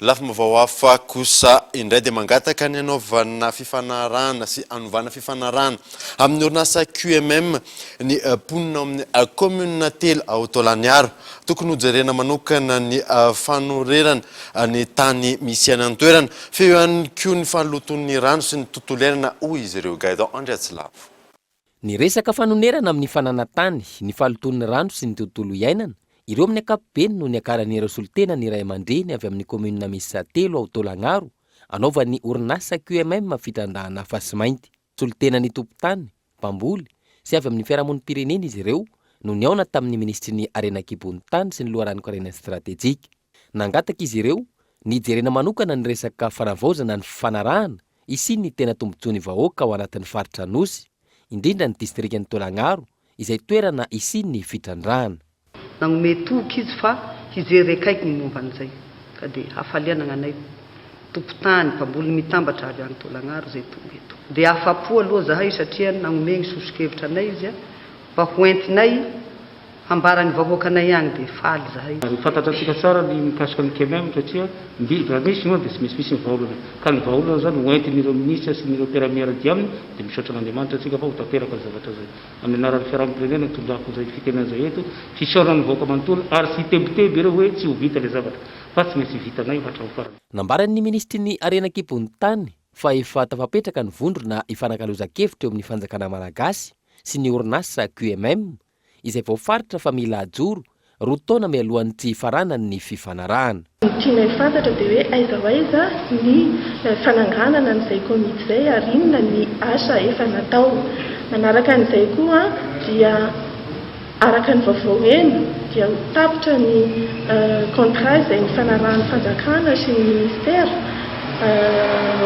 Speaker 4: Lafim-baovao hafa kosa indray dia mangataka ny hanaovana fifanarahana sy hanovana fifanarahana amin'ny orinasa QMM ny mponina ao amin'ny kaominina telo ao Taolagnaro. Tokony hojerena manokana ny fanorerana ny tany misy any an-toerana, fa eo ihany koa ny fahalotoan'ny rano sy ny tontolo iainana, hoy izy ireo. Gaëtan Andriatsilavo.
Speaker 18: Ny resaka fanonerana amin'ny fananan-tany, ny fahalotoan'ny rano sy ny tontolo iainana, ireo amin'ny ankapobeny no niakaran'ireo solontena ny ray aman-dreny avy amin'ny kaominina miisa telo ao Taolagnaro, anaovan'ny orinasa QMM fitrandrahana fasimainty. Solontenan'ny tompon-tany, mpamboly, sy avy amin'ny fiarahamonim-pirenena izy ireo no nihaona tamin'ny minisitry ny Harena an-kibon'ny tany sy ny loharanon-karena stratejika. Nangataka izy ireo ny hijerena manokana ny resaka fanavaozana ny fifanarahana hisian'ny tena tombontsoan'ny vahoaka ao anatin'ny faritra Anosy, indrindra ny distrikan'i Taolagnaro izay toerana hisian'ny fitrandrahana.
Speaker 3: Nagnomey toky izy fa hijery akaiky ny momba an'izay, ka dia hafaliana gn'anay tompon-tany, mpamboly mitambatra avy any Taolagnaro izay tonga eto. Dia afa-po aloha zahay satria nagnomey ny soso-kevitra anay izy mba ho entinay hambara ny vahoakanay agny dia faly zahay.
Speaker 7: Ary fantatrantsika tsara ny mikasika ny QMM satria mby raha misy moa dia tsy maintsy misy ny vahaolana. Ka ny vahaolana izany ho entin'ireo minisitra sy ireo mpiara-miara-dia aminy dia misaotra an'Andriamanitra antsika fa ho tanteraka ny zavatra izay. Amin'ny anaran'ny fiarahamonim-pirenena no itondrako izay fitenenana izay eto, fisaorana ny vahoaka manontolo ary tsy hitebiteby ireo hoe tsy ho vita ilay zavatra fa tsy maintsy vitanay hatramin'ny farany.
Speaker 18: Nambaran'ny minisitry ny Harena an-kibon'ny tany fa efa tafapetraka ny vondrona ifanakalozan-kevitra eo amin'ny fanjakana malagasy sy ny orinasa QMM izay voafaritra fa mila ajoro roa taona mialohan'ny tsy hifaranan'ny fifanarahana.
Speaker 8: Ny tianay fantatra dia hoe aiza ho aiza ny fananganana an'izay komity izay ary inona ny asa efa natao. Manaraka an'izay koa dia araka ny vaovao heno dia ho tapitra ny contrat izay nifanarahan'ny fanjakana sy ny ministera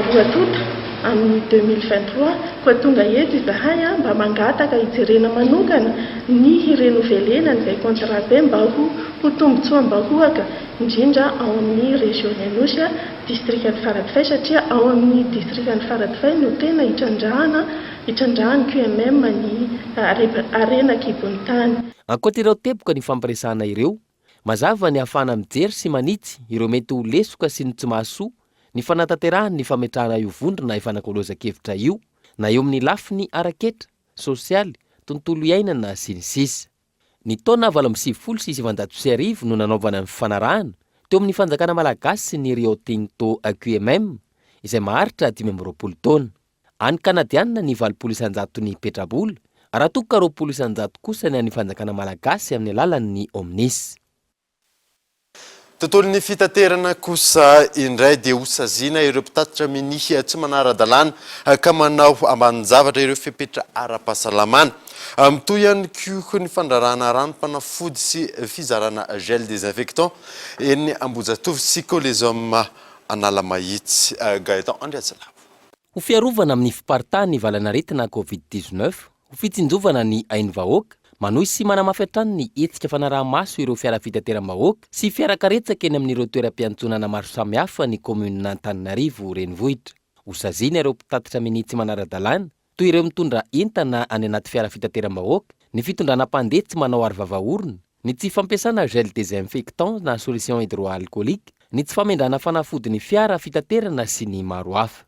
Speaker 8: roa tonta amin'ny 2023. Koa tonga eto izahay mba mangataka hijerena manokana ny hi-renouveler-na an'izay contrat izay mba ho ho tombontsoam-bahoaka, indrindra ao amin'ny Region Anosy, distrikan'i Faradofay, satria ao amin'ny distrikan'i Faradofay no tena itrandrahana itrandrahan'ny QMM ny harena an-kibon'ny tany.
Speaker 18: Ankoatra ireo teboka nifampiresahana ireo, mazava ny ahafahana mijery sy manitsy ireo mety ho lesoka sy ny tsy mahasoa ny fanatanterahany ny fametrahana io vondrona ifanakalozan-kevitra io na eo amin'ny lafiny ara-ketra, sosialy, tontolo iainana, sy ny sisa. Ny taona 1998 no nanaovana ny fifanarahana teo amin'ny fanjakana malagasy sy ny Rio Tinto QMM izay maharitra 25 taona. An'ny Kanadianina ny 80 isan-jaton'ny petrabola, raha toa ka 20 isan-jato kosa ny an'ny fanjakana malagasy amin'ny alalan'ny Omnis.
Speaker 4: Tontolon'ny fitaterana kosa indray dia hosaziana ireo mpitatitra minia tsy manara-dalàna ka manao ambanin-javatra ireo fepetra ara-pahasalamana. Mitohy ihany koa ny fandrarana ranom-panafody sy fizarana gel désinfectant eny Ambohijatovo sy Coliseum Analamahitsy. Gaëtan Andriatsilavo.
Speaker 18: Ho fiarovana amin'ny fiparitahan'ny valanaretina Covid 19, ho fitsinjovana ny ain'ny vahoaka, manohy sy manamafy hatrany ny hetsika fanaraha-maso ireo fiara fitateram-bahoaka sy fiara karetsaka eny amin'ireo toeram-piantsonana maro samihafa ny kaominina Antananarivo Renivohitra. Hosaziana ireo mpitatitra minia tsy manara-dalàna, toy ireo mitondra entana any anaty fiara fitateram-bahoaka, ny fitondrana mpandeha tsy manao arovava orona, ny tsy fampiasana gel désinfectant na solution hydroalcoolique, ny tsy famendrana fanafody ny fiara fitaterana sy ny maro hafa.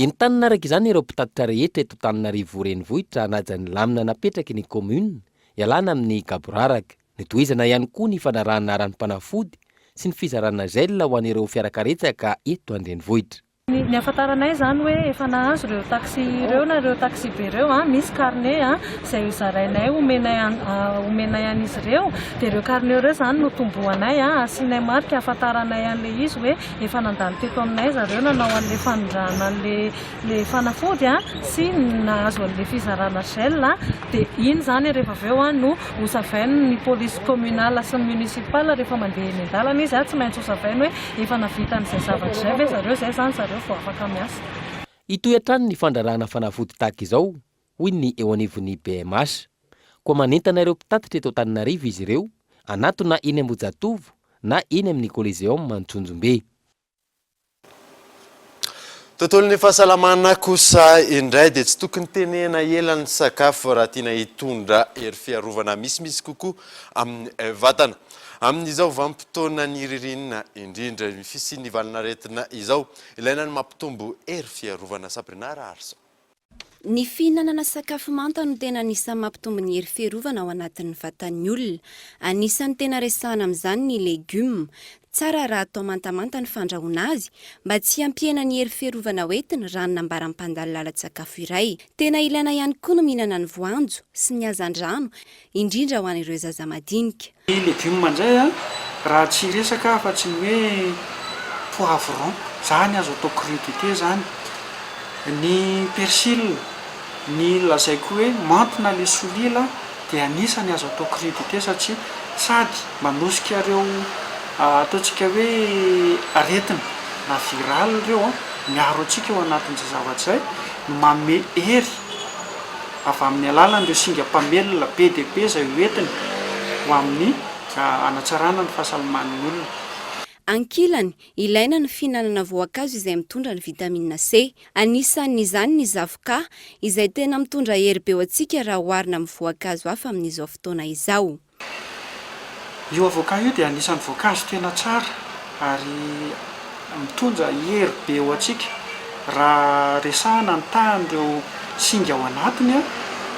Speaker 18: Entanina araka izany ireo mpitatitra rehetra eto Antananarivo Renivohitra hanaja ny lamina napetraky ny kaominina hialana amin'ny gaboraraka. Notohizana ihany koa ny fanarahana ranom-panafody sy ny fizarana gel ho an'ireo fiarakaretsaka eto an-drenivohitra.
Speaker 5: Ny ahafantaranay izany hoe efa nahazo ireo taxi ireo na ireo taxi-be ireo, misy carnet izay hozarainay omenay omenay an'izy ireo, dia ireo carnet ireo izany no tombohanay, asianay marika ahafantaranay an'ilay izy hoe efa nandalo teto aminay zareo nanao an'ilay fanondrahana an'ilay ilay fanafody sy nahazo an'ilay fizarana gel dia iny izany rehefa avy eo no hosavainy ny police communale sy ny municipale rehefa mandeha eny an-dalana izy tsy maintsy hosavainy hoe efa nahavita an'izay zavatra izay ve zareo, izay izany zareo vao afaka miasa.
Speaker 18: Hitohy hatrany ny fandrarana fanafody tahaka izao, hoy ny eo anivon'ny BMH. Koa manentana ireo mpitatitra eto Antananarivo izy ireo hanatona eny Ambohijatovo na eny amin'ny Coliseum Antsonjombe.
Speaker 4: Tontolon'ny fahasalamana kosa indray dia tsy tokony tenehina ela ny sakafo raha tiana hitondra hery fiarovana misimisy kokoa amin'ny vatana. Amin'izao vanim-potoanan'ny ririnina indrindra ny fisian'ny valanaretina izao, ilaina ny mampitombo hery fiarovana. Sabrina Raharison.
Speaker 6: Ny fihinanana sakafo manta no tena anisan'ny mampitombo ny hery fiarovana ao anatin'ny vatan'ny olona. Anisan'ny tena resahana amin'izany ny legioma. Tsara raha atao mantamanta ny fandrahoana azy mba tsy hampihena ny hery fiarovana hoentiny raha ny nambaran'ny mpandalo lalan-tsakafo iray. Tena ilaina ihany koa ny mihinana ny voanjo sy ny hazandrano, indrindra ho an'ireo zaza madinika.
Speaker 9: Ny legioma indray an, raha tsy hiresaka afa tsy ny hoe poivron, zany azo atao crudité zany, ny persil, ny lazaiko hoe menthe na le solila dia anisany azo atao crudité satria sady manosika ireo ataontsika hoe aretina na viral ireo an, miaro antsika ao anatin'izay zavatra izay, no manome hery. avy amin'ny alalan'ireo singa mpamelona be dia be izay ho entiny ho amin'ny hanatsarana ny fahasalaman'ny olona.
Speaker 6: Ankilany, ilaina ny fihinanana voankazo izay mitondra ny vitamine C. Anisan'izany ny zavoka, izay tena mitondra hery be ho antsika raha oharina amin'ny voankazo hafa amin'izao fotoana izao.
Speaker 9: Io avocat io dia anisan'ny voankazo tena tsara ary mitondra hery be ho antsika raha resahana ny tahan'ireo singa ao anatiny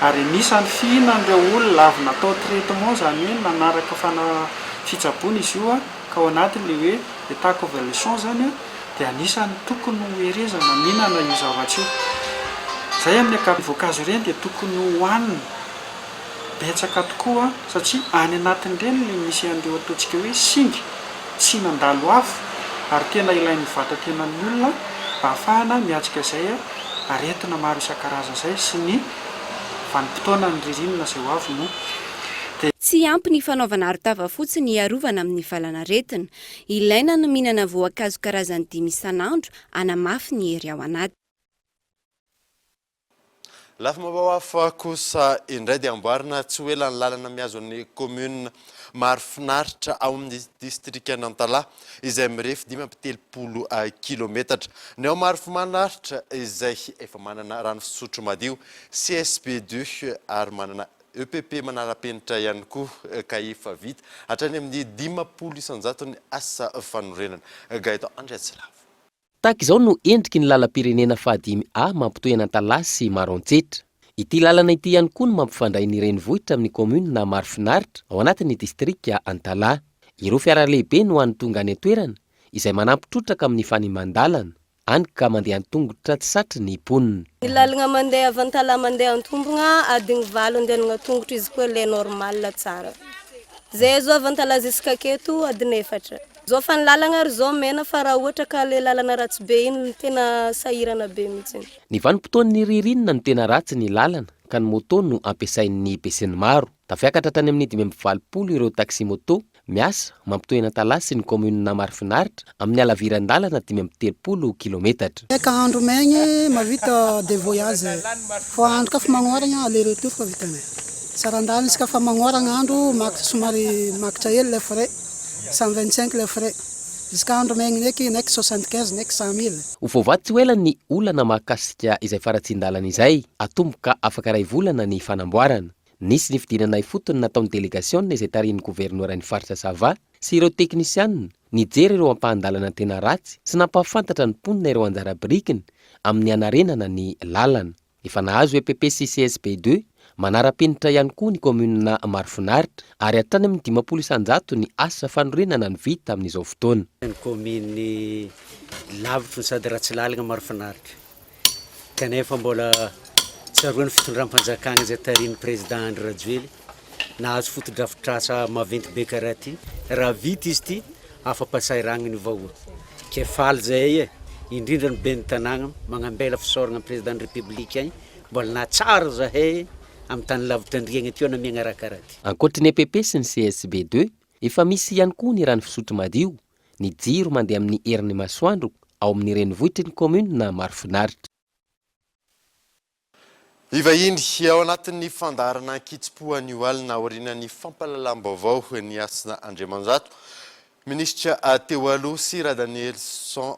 Speaker 9: ary anisan'ny fihinan'ireo olona avy natao traitement izany hoe nanaraka fana fitsaboana izy io ka ao anatin'ilay hoe état convalescent izany dia anisan'ny tokony ho herezana mihinana io zavatra io. Izay amin'ny ankapobeny voankazo ireny dia tokony hohanina. Betsaka tokoa satria any anatin'ireny ilay misy an'ireo ataontsika hoe singa tsy nandalo afo ary tena ilain'ny vatan-tenan'ny olona mba hahafahana miatrika izay aretina maro isan-karazany izay sy ny vanim-potoanan'ny ririnina izay ho avy moa dia
Speaker 6: Tsy ampy ny fanaovana arotava fotsiny hiarovana amin'ny valanaretina. Ilaina ny mihinana voankazo karazany dimy isan'andro hanamafy ny hery ao anaty.
Speaker 4: Lafim-baovao hafa kosa indray dia amboarina tsy ho ela ny lalana mihazo ny kaominina Marofinaritra ao amin'ny distrikan'Antalaha izay mirefy 35 kilometatra. Ny ao Marofinaritra izay efa manana rano fisotro madio CSB deux ary manana EPP manara-penitra ihany koa ka efa vita hatrany amin'ny 50 isan-jato ny asa fanorenana. Gaëtan Andriatsilavo.
Speaker 18: Tahaka izao no endriky ny lalam-pirenena fahadimy A mampitohy an'Antalaha sy Maroantsetra. Ity lalana ity ihany koa no mampifandray ny renivohitra amin'ny kaominina Marofinaritra ao anatin'ny distrika Antalaha. Ireo fiara lehibe no hany tonga any an-toerana. izay manampy trotraka amin'ny fanimban-dalana, hany ka mandeha an-tongotra tsy satry ny mponina.
Speaker 10: Ny lalagna mandeha avy Antalaha mandeha an-tombogna adiny valo andehanagna tongotro izy koa le normal tsara. Zay zao avy Antalaha jusque aketo adiny efatra. Zao fa ny lalagna ary zao mena fa raha ohatra ka le lalana ratsy be iny tena sahirana be mihitsy.
Speaker 18: Ny vanim-potoan'ny ririnina no tena ratsy ny lalana ka ny moto no ampiasain'ny besinimaro. Tafiakatra hatrany amin'ny 85 ireo taxi-moto miasa mampitohy an'Antalaha sy ny kaominina Marofinaritra amin'ny halaviran-dalana 35 kilometatra.
Speaker 11: Ka andro maigny mahavita deux voyages fa andro ka fa magnoragna aller retour fa vitanay. Saran-dalana izy ka fa magnoragna andro makitra somary makitra hely le frais, 125 le frais. Izy ka andro maigny ndraiky naiky 75 naiky 100 mille.
Speaker 18: Ho voavaha tsy ho ela ny olana mahakasika izay faratsian-dalana izay. Atomboka afaka iray volana ny fanamboarana. Nisy ny fidinana ifotony nataon'ny delegasiona izay tarihin'ny governoran'ny faritra Sava sy ireo teknisianina, nijery ireo ampahan-dalana tena ratsy sy nampahafantatra ny mponina ireo anjara birikiny amin'ny hanarenana ny lalana. Efa nahazo EPP sy CSB ii manara-penitra ihany koa ny kaominina Marofinaritra ary hatrany amin'ny 50% ny asa fanorenana no vita amin'izao fotoana.
Speaker 13: Ny kaominina lavitry no sady ratsy lalana Marofinaritra. Kanefa mbola tsaroan'ny fitondram-panjakana izay tarihin'ny Président Andry Rajoely, nahazo fotodrafitrasa maventy be karaha ty, raha vita izy ity, afa-pahasahiranana ny vahoaka. Ke faly zahay e, indrindra ny ben'ny tanàgna, magnambela fisaoragna ny Président ny République agny, mbola nahatsara zahay amin'ny tany lavitra andriagna aty namiagna raha karaha ty.
Speaker 18: Ankoatry ny EPP sy ny CSB ii, efa misy ihany koa ny rano fisotro madio, ny jiro mandeha amin'ny herin'ny masoandro ao amin'ny renivohitry ny kaominina Marofinaritra.
Speaker 4: Hivahiny ao anatin'ny fandaharana ankitsim-po anio alina aorianan'ny fampahalalam-baovao ny Hasina Andriamanjato, minisitra teo aloha sy Radanielson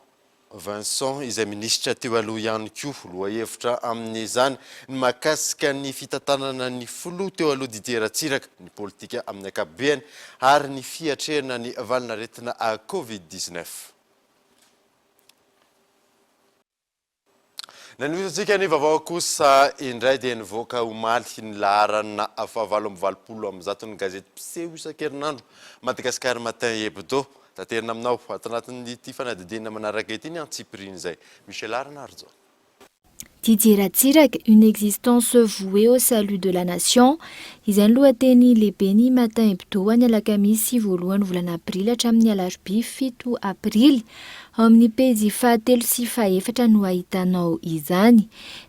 Speaker 4: Vincent izay minisitra teo aloha ihany koa. Lohahevitra amin'izany ny mahakasika ny fitantanana ny filoha teo aloha Didier Ratsiraka, ny politika amin'ny ankapobeany ary ny fiatrehana ny valanaretina Covid 19. Nanohizantsika ny vaovao kosa indray dia nivoaka omaly ny laharana fahavalo amby 180 ny gazety mpiseho isan-kerinandro Madagascar Matin Hebdo. Taterina aminao ato anatin'ity fanadihadiana manaraka ity ny antsipirian'izay. Michel Arnarjo.
Speaker 14: Didier Ratsiraka, une existence vouée au salut de la nation, izay ny lohateny lehiben'ny Matin Hebdo any alakamisy voalohan'ny volana aprily hatramin'ny alarobia fito aprily. Ao amin'ny pejy fahatelo sy fahefatra no ahitanao izany.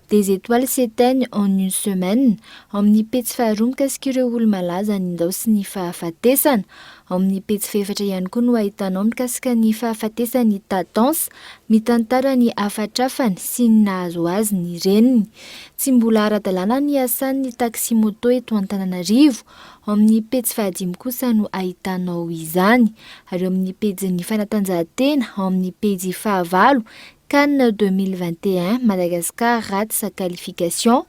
Speaker 14: Des étoiles s'éteignent en une semaine, ao amin'ny pejy faharoa mikasika ireo olo-malaza nindaosin'ny fahafatesana. Ao amin'ny pejy fahefatra ihany koa no ahitanao mikasika ny fahafatesan'i Tatance, mitantara ny hafatrafany sy ny nahazo azy ny reniny. Tsy mbola ara-dalàna ny asan'ny taxi-moto eto Antananarivo. Ao amin'ny pejy fahadimy kosa no ahitanao izany. Ary eo amin'ny pejin'ny fanatanjahantena, ao amin'ny pejy fahavalo, Can 2021, Madagascar rate sa qualification.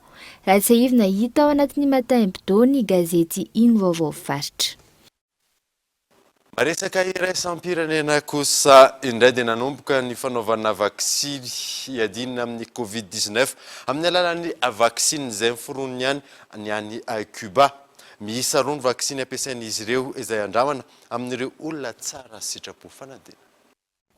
Speaker 14: Raha tsiahivina, hita ao anatin'ny Matin Hebdo ny gazety Ino Vaovao Faritra.
Speaker 4: Resaka iraisam-pirenena kosa indray dia nanomboka ny fanaovana vaksiny hiadiana amin'ny Covid 19 amin'ny alalan'ny vaksiny izay noforoniny ihany ny any Cuba. Miisa roa ny vaksiny ampiasain'izy ireo izay andramana amin'ireo olona tsara sitrapo fanadina.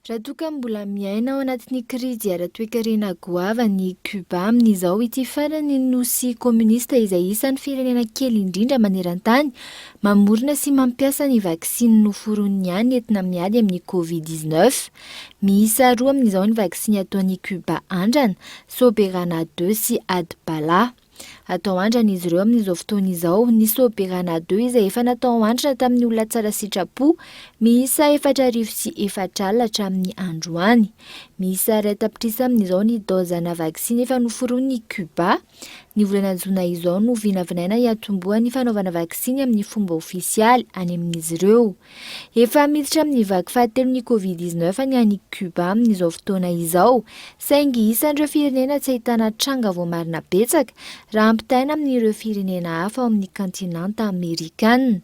Speaker 14: Raha toa ka mbola miaina ao anatin'ny krizy ara-toekarena goavana i Cuba amin'izao, ity farany nosy kominista izay isan'ny firenena kely indrindra maneran-tany mamorona sy mampiasa ny vaksiny noforoniny ihany entina miady amin'ny Covid 19. Miisa roa amin'izao ny vaksiny ataon'i Cuba andrana, Soberana 2 sy Adbala. Atao andrana izy ireo amin'izao fotoana izao. Ny Soberana 2 izay efa natao andrana tamin'ny olona tsara sitrapo miisa 4040 hatramin'ny androany. Miisa iray tapitrisa amin'izao ny daozana vaksiny efa noforonin'i Cuba. Ny volana jona izao no vinavinaina hiatombohan'ny fanaovana vaksiny amin'ny fomba ofisialy any amin'izy ireo. Efa miditra amin'ny vaky fahatelon'ny Covid 19 ny any Cuba amin'izao fotoana izao, saingy isan'ireo firenena tsy ahitana tranga voamarina betsaka raha ampitahaina amin'ireo firenena hafa ao amin'ny kantinanta amerikana.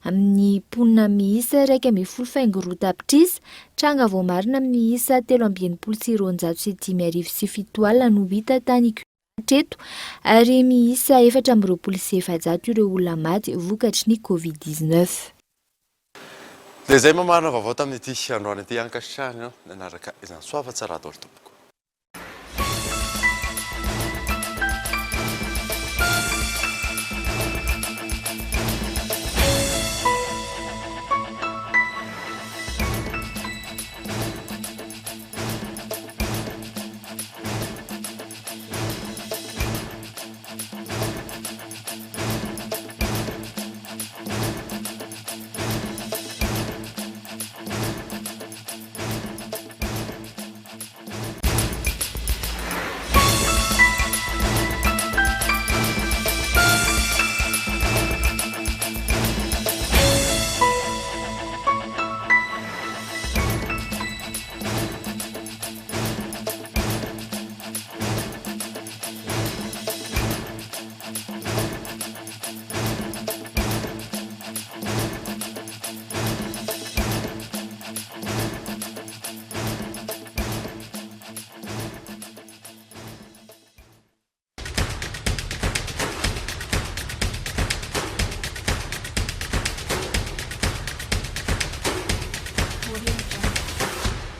Speaker 14: Amin'ny mponina miisa 11 faingo roa tapitrisa, tranga voamarina miisa 263 270 no hita tany Cuba hatreto ary miisa 424 ireo olona maty vokatry ny Covid 19.
Speaker 4: Dia izay mamarana vaovao tamin'ity androany ity. Ankasitrahana nanaraka izany. Soava tsara daholo tompoko.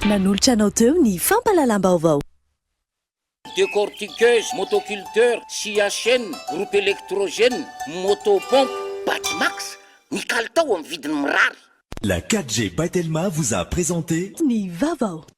Speaker 23: Nanolotra anao teo ny fampahalalam-baovao.
Speaker 15: Décortiqueuse, motoculteur, scie à chaîne, groupe électrogène, moto pompe, Batimax, ny kalitao amin'ny vidiny mirary.
Speaker 1: La 4G by Telma vous a présenté
Speaker 23: Ny vaovao.